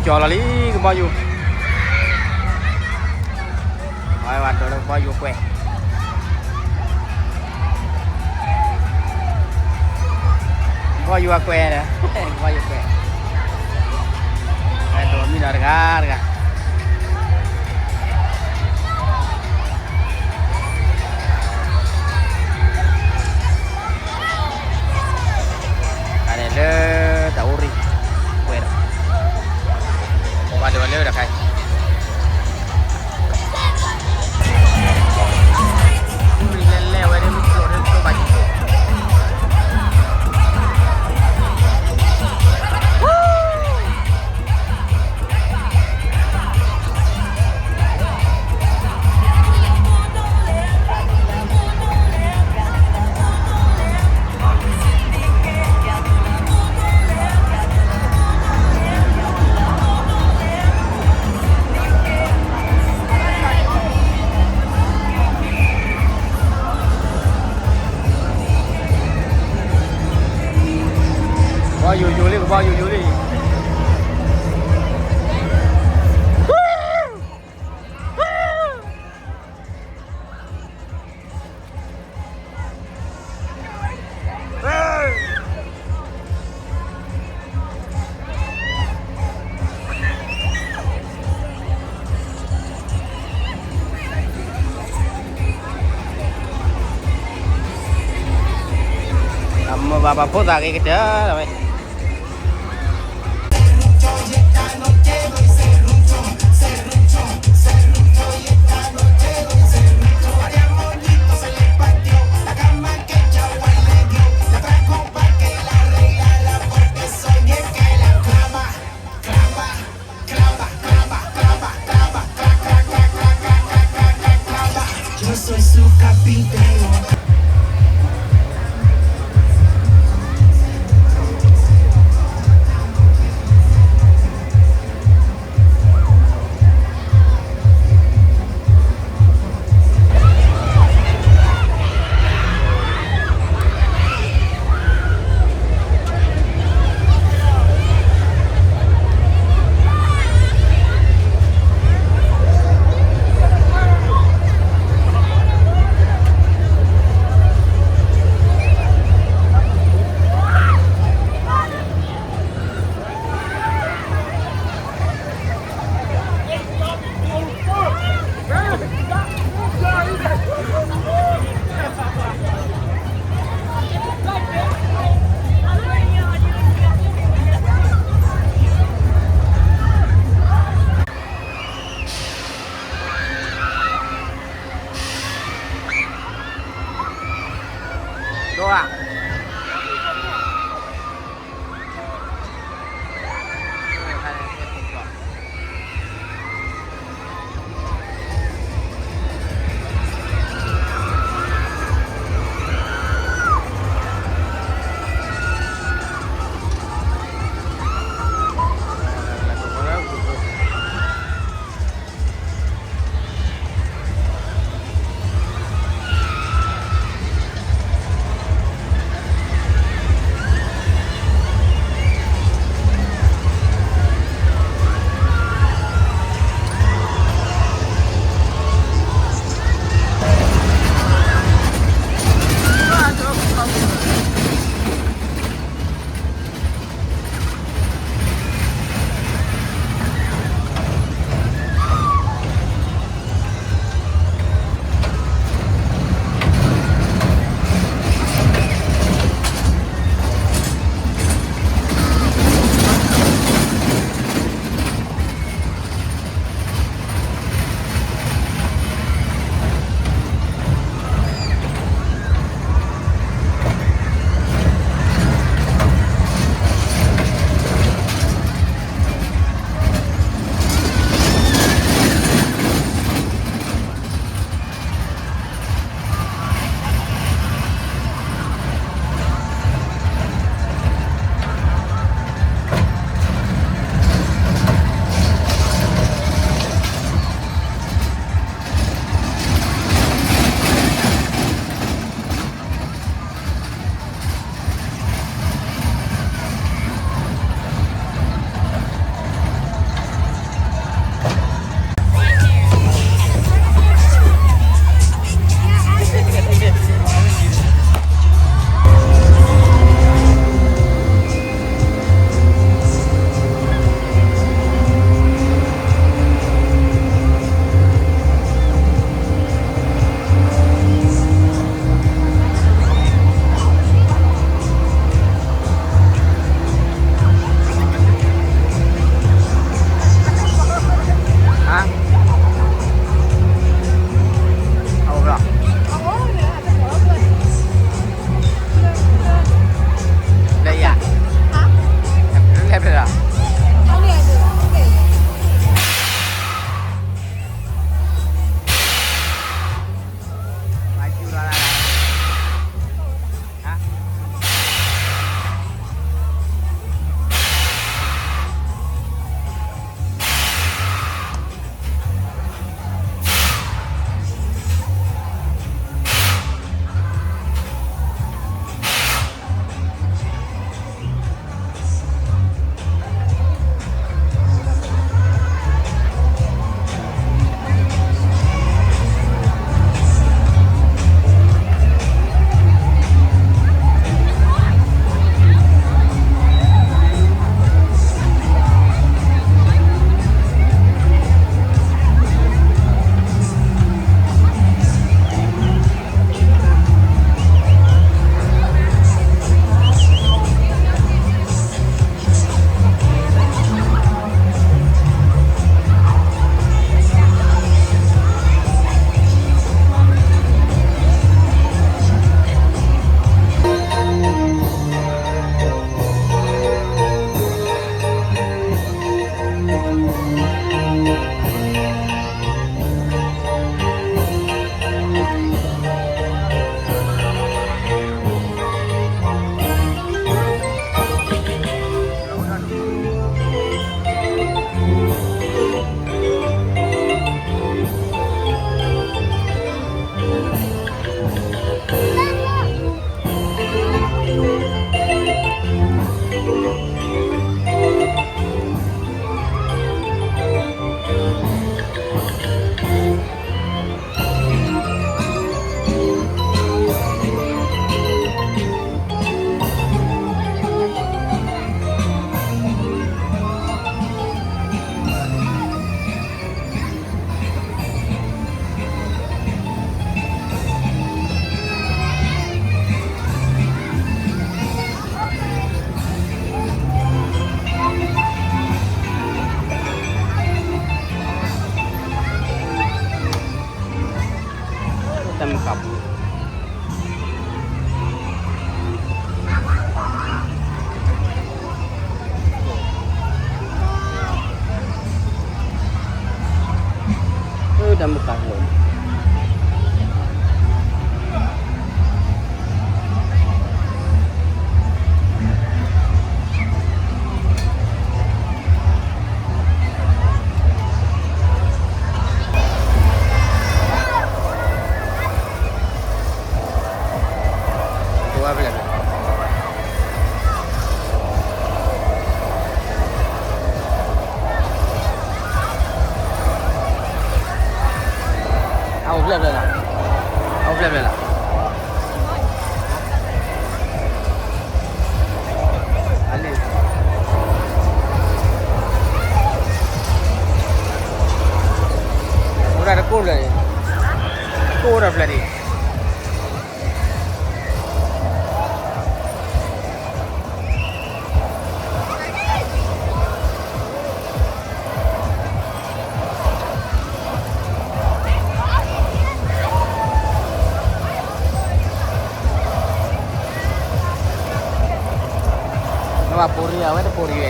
ကၠီလီၤလံ ကဘီယူၤ, အဝဲဒိးလၢကဘီယူၤကွဲး, ကဘီယူၤအကွဲးဒီး, ကဘီယူၤကွဲး, ဝဲဒိးမံဒီးတဂၤတဂၤ တၢ်န့ၣ်လၢတၢ်အိၣ်ရံၣ်, ကွဲးဒီး, ပဘၣ်ဒိးလၢတၢ်ခါအံၤ, အိၣ်ရံၣ်လဲၣ်လဲၣ်ဝဲဒၣ် မ့ၢ်ကျိၤဒၣ်ကျိၤဘၣ်က့ၤကျိၤ ကဘီယူၤယူၤလံ ကဘီယူၤယူၤလံ. Vamos, va para puta, que te da, ve. Yo soy su carpintero. ပူၤ တၢ်မုၢ်ကါလိၤ အအိၣ်ဖျဲၣ်ဖျဲၣ်လီၤ, အအိၣ်ဖျဲၣ်ဖျဲၣ်လီၤ. အလံ, အိၣ်ဒၣ်တကိၢ်ဖျၢၣ်န့ၣ်, တကိၢ်အိၣ်ဒီးဖျၢၣ်ဒံး. နဘၣ်ပိာ်ရံအီၤဝဲ တပိာ်ရံဝဲ,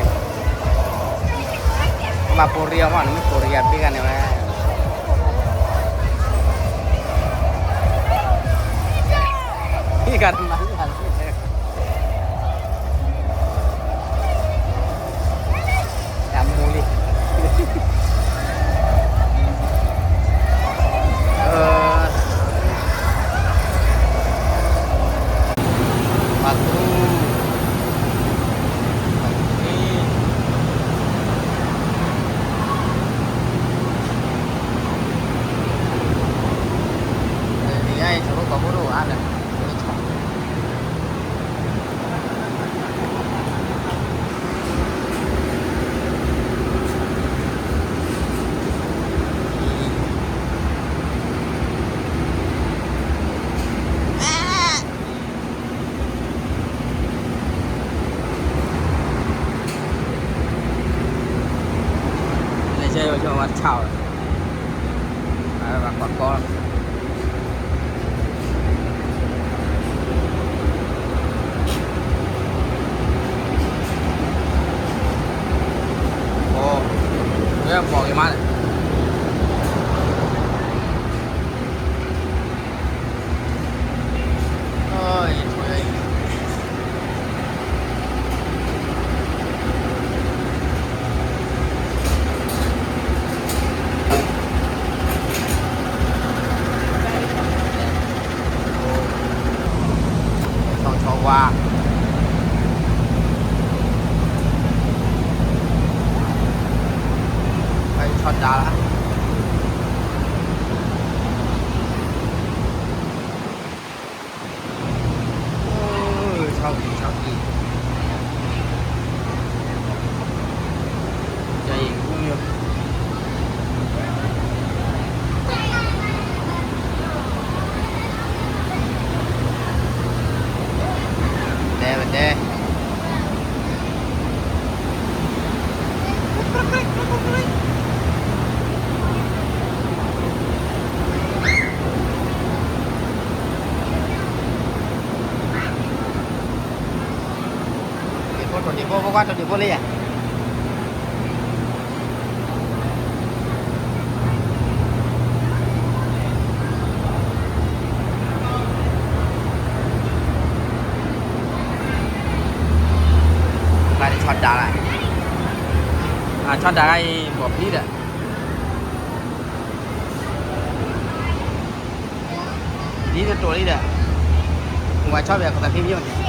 နဘၣ်ပိာ်ရံအီၤမး နမ့ၢ်ပိာ်ရံအီၤဘ့ၣ်ဂၤန့ၣ်ဝဲ, ဘ့ၣ်ဂၤတမၤလၢ်လၢ် တၢ်မူလံ, ပှၤသူ, ပှၤသူ, နံၤညါအံၤ ဆိးဖိကီၢ်ဖိတအိၣ်အါလၢၤ, ဆိး လဲၤဆဲယီၤဝဲတဆၣ်အီၤ, ဘၣ်ကွၢ်ကီလီၤ. အိ, မ့ၢ်ဘီၣ်က့ၤမးန့ၣ်, အိ, ဆီဆီဝါ, ဆီဒါလၢ ဆီကံၢ် ဆီကံၢ်, ကဲအံၤ တဲဝဲတဲ ဒံၣ်ဖိထိၣ်ဒံၣ်ဖိ ဖိခွါထိၣ်ဒံၣ်ဖိလံယၤ, ဘၣ်တဆီဒါလၢ, ဆီဒါဂၤအံၤ ဘီၣ်ဖံးဒီး ဒ်တတိာ်လံဒီး, ဝဲဆီဘၣ်ကသးဖံမ့ၢ်